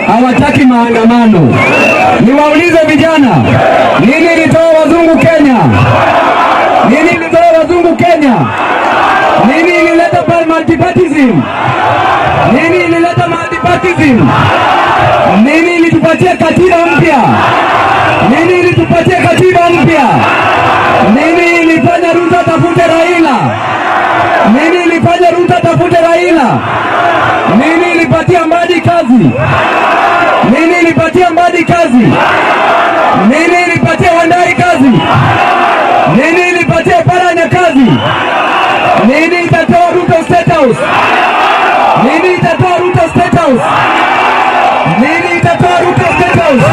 Hawataki maandamano. Niwaulize vijana, nini ilitoa wazungu Kenya? Nini ilitoa wazungu Kenya? Nini ilileta multipartyism? Nini ilileta multipartyism? Nini ilitupatia katiba mpya? Nini ilitupatia katiba mpya? Nini ilifanya Ruto atafute Raila? Nini ilifanya Ruto atafute Raila? Nini ilipatia Mbadi kazi? Nini ilipatia Mbadi kazi? Nini ilipatia Wandayi kazi? Nini ilipatia Paranya kazi? Nini itatoa Ruto State House? Nini itatoa Ruto State House? Nini itatoa Ruto State House?